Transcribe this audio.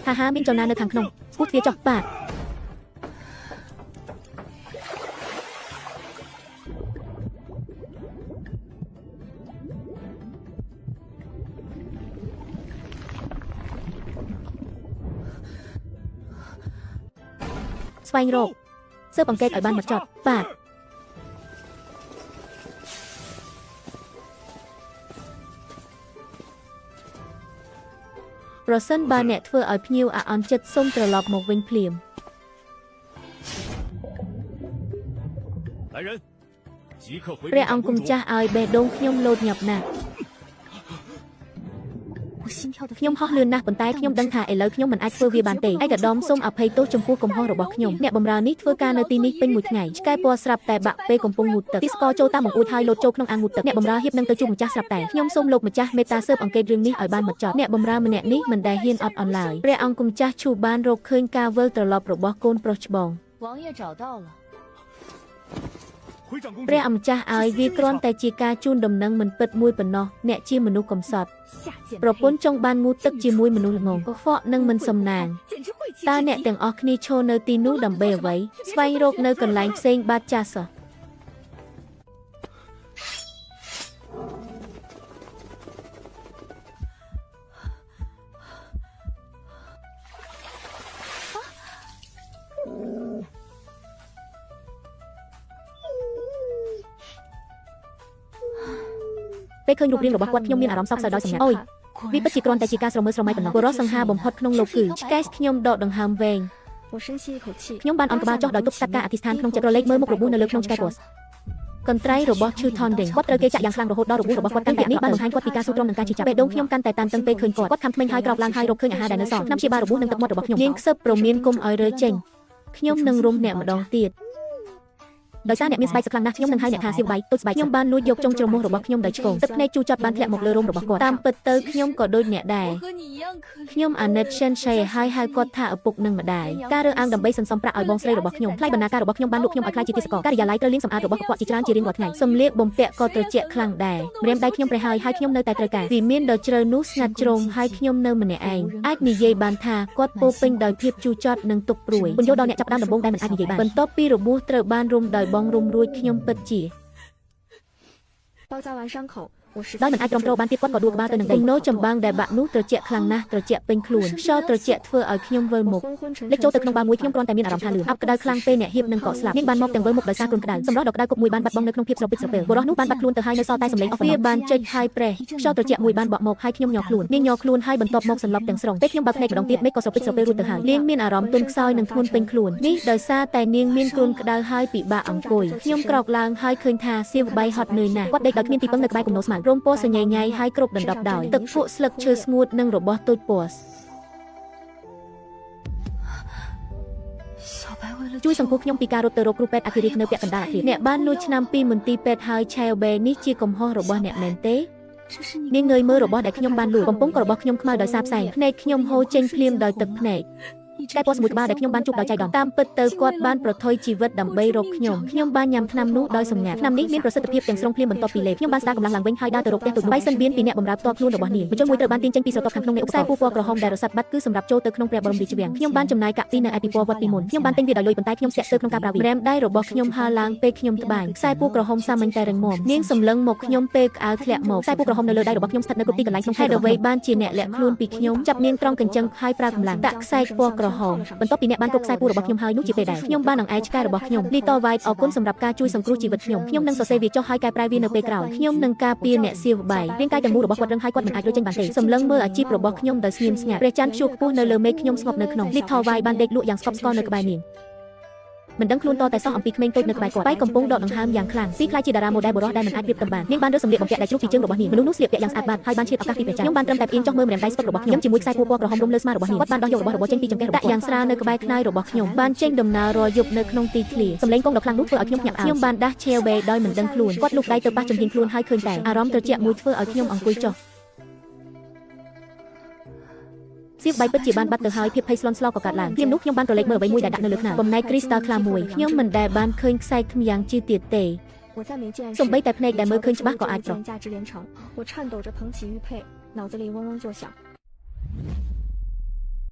ហាហាមានចលនានៅខាងក្នុងគោះទ្វារចុះបាទស្វែងរកស៊ើបអង្កេតឲ្យបានមកចត់បាទប្រសិនបើអ្នកធ្វើឲ្យភ្ញៀវអាក់អន់ចិត្តសូមត្រឡប់មកវិញភ្លាមព្រះអង្គម្ចាស់ឲ្យបេះដូងខ្ញុំលោតញាប់ណាស់ខ្ញុំហោះលឿនណាស់ប៉ុន្តែខ្ញុំដឹងថាឥឡូវខ្ញុំមិនអាចធ្វើវាបានទេឯកឧត្តមសូមអភ័យទោសចំពោះកំហុសរបស់ខ្ញុំអ្នកបម្រើនេះធ្វើការនៅទីនេះពេញមួយថ្ងៃឆ្កែពណ៌ស្រាប់តែបាក់ពេលកំពុងងូតទឹកទីស្ករចូលតាមបង្អួចហើយលោតចូលក្នុងអាងងូតទឹកអ្នកបម្រើហៀបនឹងទៅជួបម្ចាស់ស្រាប់តែខ្ញុំសូមលោកម្ចាស់មេត្តាស៊ើបអង្កេតរឿងនេះឲ្យបានមកចប់អ្នកបម្រើម្នាក់នេះមិនដែលហ៊ានអត់អន់ឡើយព្រះអង្គម្ចាស់ឈូបានរកឃើញការវិលត្រឡប់របស់កូនប្រុសច្បងព្រះអម្ចាស់ឲ្យវាគ្រាន់តែជាការជូនដំណឹងមិនពិតមួយប៉ុណ្ណោះអ្នកជាមនុស្សកំសត់ប្រពន្ធចង់បានងូតទឹកជាមួយមនុស្សល្ងងកខ្វក់និងមិនសំណាងតើអ្នកទាំងអស់គ្នាឈរនៅទីនោះដើម្បីអ្វីស្វែងរកនៅកន្លែងផ្សេងបាទចាស់សោះពេលឃើញរូបរាងរបស់គាត់ខ្ញុំមានអារម្មណ៍សោកសៅដោយសម្ងាត់អូយវាពិតជាគ្រាន់តែជាការស្រមើស្រមៃប៉ុណ្ណោះបុរសសង្ហាបំផុតក្នុងលោកគឺឆ្កែខ្ញុំដកដង្ហើមវែងខ្ញុំបានអន់ក្បាលចុះដោយទប់ស្កាត់ការអធិស្ឋានក្នុងចិត្តរលែកមើលមុខរបួសនៅលើក្នុងឆ្កែពស់កន្ត្រៃរបស់ឈឺថនដេងគាត់ត្រូវគេចាក់យ៉ាងខ្លាំងរហូតដល់របួសរបស់គាត់កាន់តែនេះបានបង្ហាញគាត់ពីការស៊ូទ្រាំនឹងការឈឺចាប់បេះដូងខ្ញុំកាន់តែតានតឹងពេលឃើញគាត់គាត់ខំធ្មេញហើយក្រោកឡើងហើយរកឃើញអាហារដែលនៅសល់ថ្នាំព្យាបាលរបួសនិងទឹកមាត់របស់ខ្ញុំនាងខ្សឹបព្រមានគុំឲ្យរើចេញខ្ញុំនឹងរុំអ្នកម្ដងទៀតដោយសារអ្នកមានស្បែកសខ្លាំងណាស់ខ្ញុំនឹងហៅអ្នកថាសៀវបៃតូចស្បែកខ្ញុំបានលួចយកចុងច្រមុះរបស់ខ្ញុំដោយឆ្កងទឹកភ្នែកជូរចត់បានធ្លាក់មកលើរោមរបស់គាត់តាមពិតទៅខ្ញុំក៏ដូចអ្នកដែរខ្ញុំអាណិតសិនឆៃហើយហៅគាត់ថាឪពុកនិងម្ដាយការរើសអើងដើម្បីសន្សំប្រាក់ឲ្យបងស្រីរបស់ខ្ញុំថ្លៃបណ្ណាការរបស់ខ្ញុំបានលក់ខ្ញុំឲ្យក្លាយជាទាសករការិយាល័យត្រូវលាងសម្អាតរបស់កខ្វក់ជាច្រើនជារៀងរាល់ថ្ងៃសម្លៀកបំពាក់ក៏ត្រជាក់ខ្លាំងដែរម្រាមដៃខ្ញុំប្រេះហើយហើយខ្ញុំនៅតែត្រូវការវិមានដ៏ជ្រៅនោះស្ងាត់ជ្រងហើយខ្ញុំនៅម្នាក់ឯងអាចនិយាយបានថាគាត់ពោពេញដោយភាពជូរចត់និងទុក្ខព្រួយពន្យល់ដល់អ្នកចាប់ផ្ដើមដំបូងដែលមិនអាចនិយាយបានបន្ទាប់ពីរបួសត្រូវបានរុំដោយបងរុំរួចខ្ញុំពិតជាដោយមិនអាចទ្រាំទ្របានទៀតគាត់ក៏ដួលក្បាលទៅនឹងដីនោចម្បាំងដែលបាក់នោះត្រជាក់ខ្លាំងណាស់ត្រជាក់ពេញខ្លួនខ្យល់ត្រជាក់ធ្វើឲ្យខ្ញុំវិលមុខលេចចូលទៅក្នុងបាមួយខ្ញុំគ្រាន់តែមានអារម្មណ៍ថាលឿនអបក្តៅខ្លាំងពេលអ្នកហៀបនឹងកក់ស្លាប់នាងបានមកទាំងវិលមុខដោយសារគ្រុនក្តៅសម្រស់ដ៏ក្តៅគប់មួយបានបាត់បង់នៅក្នុងភាពស្រពិចស្រពិលបុរសនោះបានបាត់ខ្លួនទៅហើយនៅសល់តែសម្លេងអស់វាបានចេញហើយប្រេះខ្យល់ត្រជាក់មួយបានបក់មកហើយខ្ញុំញ័រខ្លួននាងញ័រខ្លួនហើយបន្ទាប់មកសន្លប់ទាំងស្រុងពេលខ្ញុំបើកភ្នែកម្ដងទៀតមេឃក៏ស្រពិចស្រពិលរួចទៅហើយនាងមានអារម្មណ៍ទន់ខ្សោយនិងធ្ងន់ពេញខ្លួននេះដោយសារតែនាងមានគ្រុនក្តៅហើយពិបាកអង្គុយខ្ញុំក្រោកឡើងហើយឃើញថាសៀវបៃហត់នឿយណាស់គាត់ដេកដោយគ្មានទីពឹងនៅក្បែរគំនរស្មៅរោមពណ៌សញ៉ៃញ៉ៃហើយគ្រប់ដណ្ដប់ដោយទឹកភក់ស្លឹកឈើស្ងួតនិងរបស់តូចពណ៌ជួយសង្គ្រោះខ្ញុំពីការរត់ទៅរកគ្រូពេទ្យអធិរាជនៅពាក់កណ្ដាលអគារអ្នកបានលួចឆ្នាំពីមន្ទីរពេទ្យហើយឆែវបេនេះជាកំហុសរបស់អ្នកមែនទេនាងងើយមើលរបស់ដែលខ្ញុំបានលួចកំពុងក៏របស់ខ្ញុំខ្មៅដោយសារផ្សែងភ្នែកខ្ញុំហូរចេញភ្លាមដោយទឹកភ្នែកឆ្កែពណ៌មួយក្បាលដែលខ្ញុំបានជួបដោយចៃដន្យតាមពិតទៅគាត់បានប្រថុយជីវិតដើម្បីរកខ្ញុំខ្ញុំបានញ៉ាំថ្នាំនោះដោយសម្ងាត់ថ្នាំនេះមានប្រសិទ្ធភាពទាំងស្រុងភ្លាមបន្ទាប់ពីលេបខ្ញុំបានស្ដារកម្លាំងឡើងវិញហើយដើរទៅរកផ្ទះតូចមួយបៃសិនបៀនពីអ្នកបម្រើផ្ទាល់ខ្លួនរបស់នាងបញ្ចុះមួយត្រូវបានទាញចេញពីស្រទាប់ខាងក្នុងនៃឧបខ្សែពូពណ៌ក្រហមដែលរសាត់បាត់គឺសម្រាប់ចូលទៅក្នុងព្រះបរមរាជវាំងខ្ញុំបានចំណាយកាក់ពីនៅឯពិព័រណ៍វត្តពីមុនខ្ញុំបានទិញវាដោយលុយប៉ុន្តែខ្ញុំស្ទាក់ស្ទើរក្នុងការប្រើវាម្រាមដៃរបស់ខ្ញុំហើរឡើងពេលខ្ញុំត្បាញខ្សែពូក្រហមសាមញ្ញតែរឹងមាំនាងសម្លឹងមកខ្ញុំពេលក្អៅធ្លាក់មកខ្សែពូក្រហមនៅលើដៃរបស់ខ្ញុំស្ថិតនៅគ្រប់ទីកន្លែងក្នុងហេតុអ្វីបានជាអ្នកលាក់ខ្លួនពីខ្ញុំចាប់នាងត្រង់កញ្ចឹងហើយប្រើកម្លាំងដាក់ខ្សែពណ៌ក្រហមបន្ទាប់ពីអ្នកបានគ្រប់ខ្សែពូរបស់ខ្ញុំហើយនោះជាពេលដែលខ្ញុំបានអង្អែលឆ្កែរបស់ខ្ញុំលីតវ៉ៃអរគុណសម្រាប់ការជួយសង្គ្រោះជីវិតខ្ញុំខ្ញុំនឹងសរសេរវាចុះហើយកែប្រែវានៅពេលក្រោយខ្ញុំនឹងការពារអ្នកសៀវបៃរាងកាយទាំងមូលរបស់គាត់រឹងហើយគាត់មិនអាចរត់ចេញបានទេសម្លឹងមើលអាជីពរបស់ខ្ញុំដោយស្ងៀមស្ងាត់ព្រះច័ន្ទព្យួរខ្ពស់នៅលើមេឃខ្ញុំស្ងប់នៅក្នុងលីតវ៉ៃបានដេកលក់យ៉ាងស្កប់ស្កល់នៅក្បែរនាងមិនដឹងខ្លួនតតែសោះអំពីក្មេងតូចនៅក្បែរគាត់បែកកំពុងដកដង្ហើមយ៉ាងខ្លាំងស៊ីខ្លាចជាតារាម៉ូដែលបុរសដែលមិនអាចប្រៀបផ្ទឹមបាននាងបានរើសសម្លៀកបំពាក់ដែលជ្រុះពីជើងរបស់នាងមនុស្សនោះស្លៀកពាក់យ៉ាងស្អាតបាតហើយបានឆ្លៀតឱកាសពីព្រះច័ន្ទខ្ញុំបានត្រឹមតែផ្អៀងចុះមើលម្រាមដៃស្ពឹករបស់ខ្ញុំជាមួយខ្សែពូពណ៌ក្រហមរុំលើស្មារបស់នាងគាត់បានដោះយករបស់របរចេញពីចង្កេះរបស់គាត់យ៉ាងស្រាលនៅក្បែរខ្នើយរបស់ខ្ញុំបានចេញដំណើររាល់យប់នៅក្នុងទីធ្លាសម្លេងកងដ៏ខ្លាំងនោះធ្វើឲ្យខ្ញុំភ្ញាក់ផ្អើលខ្ញុំបានដាស់ឆេវបេដោយមិនដឹងខ្លួនគាត់លូកដៃទៅប៉ះចំហៀងខ្លួនហើយឃើញតែអារម្មណ៍ត្រជាក់មួយធ្វើឲ្យខ្ញុំអង្គុយចុះសៀវបៃពិតជាបានបាត់ទៅហើយភាពភ័យស្លន់ស្លោក៏កើតឡើងភ្លាមនោះខ្ញុំបានក្រឡេកមើលអ្វីមួយដែលដាក់នៅលើខ្នើយបំណែកគ្រីស្តាល់ខ្លាមួយខ្ញុំមិនដែលបានឃើញខ្សែខ្មយ៉ាងជាទៀតទេសូម្បីតែភ្នែកដែលមើលឃើញច្បាស់ក៏អាចប្រ 脑子里嗡嗡作响。